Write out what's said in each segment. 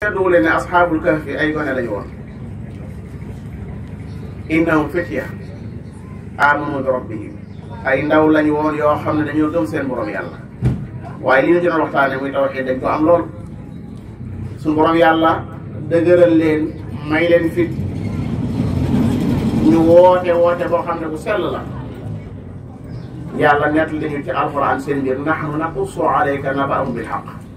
duule ne asxaabul kahfi ay gone lañu woon innahum fitya aamanu bi rabbihim ay ndaw lañu woon yoo xam ne dañoo gëm seen borom yàlla waaye li ñu doon waxtaane muy tawxiid dañ ko am lool suñu borom yàlla dëgëral leen may leen fit ñu woote boo xam ne bu sell la yàlla nett lañu ci alquran seen mbir nahnu naqussu alayka naba'ahum bil haqq.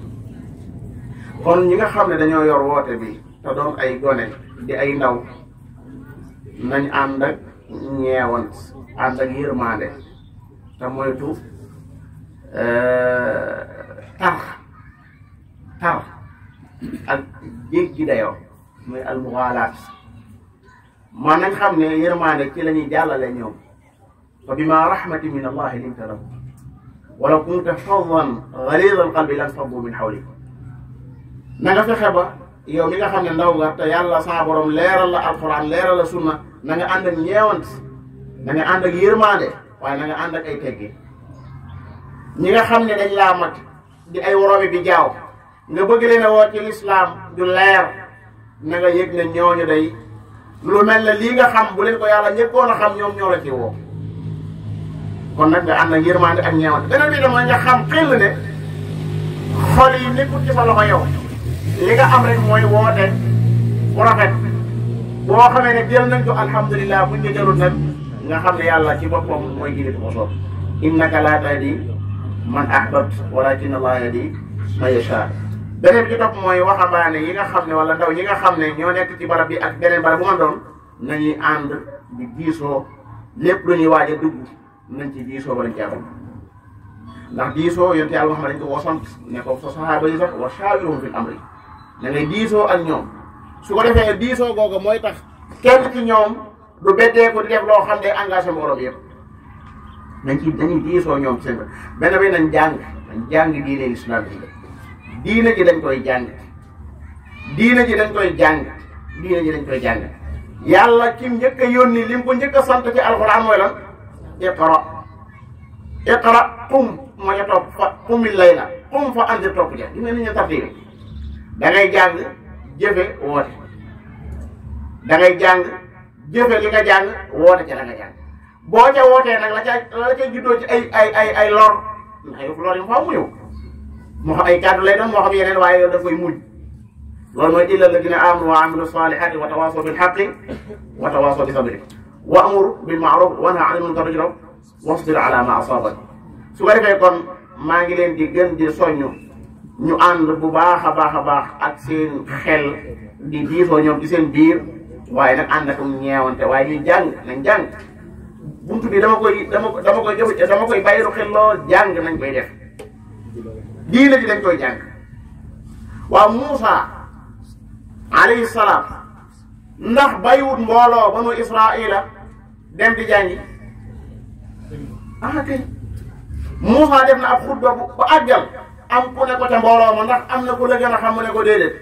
kon ñi nga xam ne dañoo yor woote bi te doon ay gone di ay ndaw nañ ànd ak ñeewant ànd ak yërmande te moytu tar ak jéggi dayoo muy almuwaalaat man nañ xam ne yërmande ci la ñuy jàllale ñoom fa bima rahmati min allahi linta lahu walaw kunta faddan ghalida alqalbi lan faddu min hawlik. na nga fexe ba yow mi nga xam ne ndaw nga te yàlla sa borom leeral la alxuraan leeral la sunna na nga ànd ak ñeewant na nga ànd ak yërmande waaye na nga ànd ak ay teggi ñi nga xam ne dañ laa mat di ay woroomi bi jaaw nga bëgg leen a woo ci lislaam du leer na nga yëg ne ñooñu day lu mel ne lii nga xam bu leen ko yàlla njëkkoon a xam ñoom ñoo la ci woo kon nag nga ànd ak yërmande ak ñeewant beneen bi dama nga xam xel ne xol yi nekkul ci sa loxo yow li nga am rek mooy woote bu rafet boo xamee ne jël nañ ko alhamdulilah buñ ko jëlul nag nga xam ne yàlla ci boppam mooy gindi ko soob innaka laa tahdi man ahbabt walakin allah yahdi man yasha. beneen bi ci topp mooy waxambaane yi nga xam ne wala ndaw ñi nga xam ne ñoo nekk ci barab bi ak beneen barab bu ma doon nañuy ànd di diisoo lépp lu ñuy waaj a dugg nañ ci diisoo ba lañ ci abal ndax diisoo yonte yàlla Muhammad dañ ko wasant ne ko sa sahaaba yi sax wa shaawiruhum fil amri da ngay diisoo ak ñoom su ko defee diisoo googu mooy tax kenn ci ñoom du beddee ko di def loo xam ne engagé mbooloo bi yëpp dañuy diisoo ñoom seen benn bi nañ jàng diine lislaam bi diine ji dañ koy jàng diine ji dañ koy jàng yàlla kim njëkk a yónni lim ko njëkk a sant ci alxuraan mooy lan iqra qum moo ca topp fa qumil layla qum fa anzir topp ja gis nga ni ñu tartiib da ngay jàng jëfe woote da ngay jàng jëfe li nga jàng woote ca la nga jàng boo ca wootee nag la ca juddoo ci ay lor ndax yow lor yi faaw mu ñëw moo xam ay kàddu lay doon moo xam yeneen waaye yow daf koy muñ loolu mooy illa alladina amanu wa amilu salihati wa tawasaw bil haqqi wa tawasaw bi sabri wa amur bil ma'ruf wa nahy anil munkar wasbir ala ma asabak. su ko defee kon maa ngi leen di gën di soññu ñu ànd bu baax a baax ak seen xel di diisoo ñoom ci seen biir waaye nag ànd ak ñeewante waaye ñuy jàng nañ jàng buntu bi dama koy bàyyiru xel lool jàng nañ koy def diine ji dañ koy jàng. waaw Muusa alayhi salaam ndax bàyyiwut mbooloo banu Israila dem di jàngi kay Muusa def na ab xutba bu àggal am ku ne ko ca mbooloo ma ndax am na ku la gën a xam mu ne ko déedéet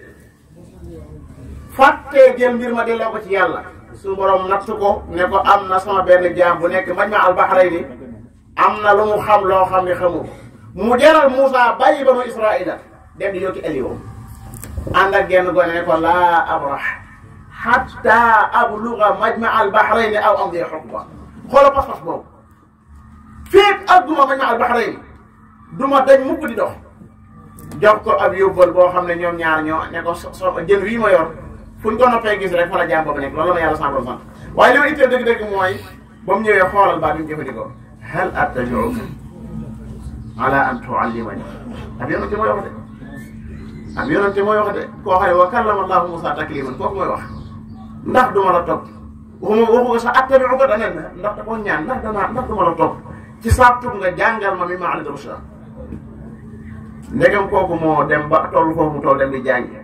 fàttee jël mbir ma delloo ko ci yàlla su borom nattu ko ne ko am na sama benn jaam bu nekk majma al bahrayni am na lu mu xam loo xam ne xamu mu jaral Muusa bàyyi banu Israila dem di yokki Eliyo ànd ak genn gone ne ko laa abrah hatta abluga majma al bahrayni aw amdi hukba xoola pas-pas boobu fépp ak duma majma al bahrayni duma dañ mukk di dox jox ko ab yóbbal boo xam ne ñoom ñaar ñoo ne ko jën wii ma yor fu ñu ko noppee gis rek fa la jàmm boobu nekk loolu la ma yàlla sant waaye li ma itteel dëgg-dëgg mooy ba mu ñëwee xoolal baa bi mu jëfandikoo hal attabi'uka ala an tu'allimani ab yonante mooy wax de koo xam ne wa kallama Allahu Musa takliman kooku mooy wax ndax duma la topp waxu ko sa attabi'uka da ne ndax da koo ñaan ndax duma la topp ci saatug nga jàngal ma mi ma alida rushda ndegam kooku moo dem ba toll foofu mu toll dem di jàngi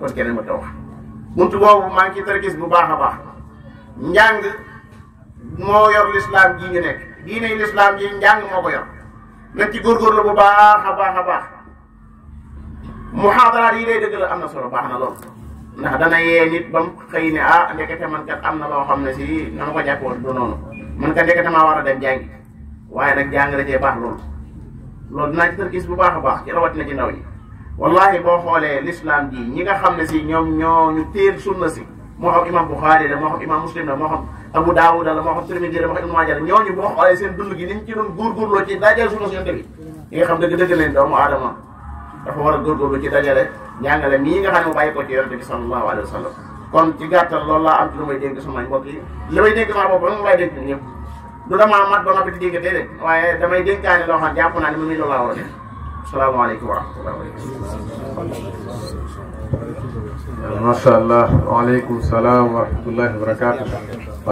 kon keneen ma ta wax buntu boobu maa ngi ci tarkis bu baax a baax njàng moo yor lislaam ji ñu nekk diine lislaam ji njàng moo ko yor nañ ci góorgóorlu bu baax a baax muhaadaraat yi day dëgg la am na solo baax na lool ndax dana yee nit ba mu xëy ne ndekete man kat am na loo xam ne si na ma ko jàppoon du noonu man kat ndekete maa war a dem jàngi waaye nag jàng la cee baax loolu dinaa ci tarkis bu baax a baax ci rawatina ci ndaw ñi wallahi boo xoolee l'islam ji ñi nga xam ne si ñoom ñoo ñu téel sunna si moo xam imam Bukhari la moo xam imam Muslim la moo xam Abu Dawud la moo xam Tirmidhi la moo xam Ibn Majah la ñooñu boo xoolee seen dund gi niñ ci doon góorgóorloo ci dajale sunna si yonte bi ñi nga xam dëgg-dëgg leen doomu aadama dafa war a góorgóorlu ci dajale njàngale mii nga xam ne mu bàyyi ko ci yonte bi sallallahu alayhi wa sallam kon ci gàttal loolu laa am ci lu may dénk sama mbokk yi li may dénk sama bopp nag mu lay dénk ñëpp du damaa mat ba noppi di dénk déedéet waaye damay dénkaane loo xam jàpp naa ne mu ngi loolu laa war a def asalaamaaleykum wa rahmatullahi wa barakatuh. Masha Allah, waaleykum salaam wa rahmatullahi wa barakatuh.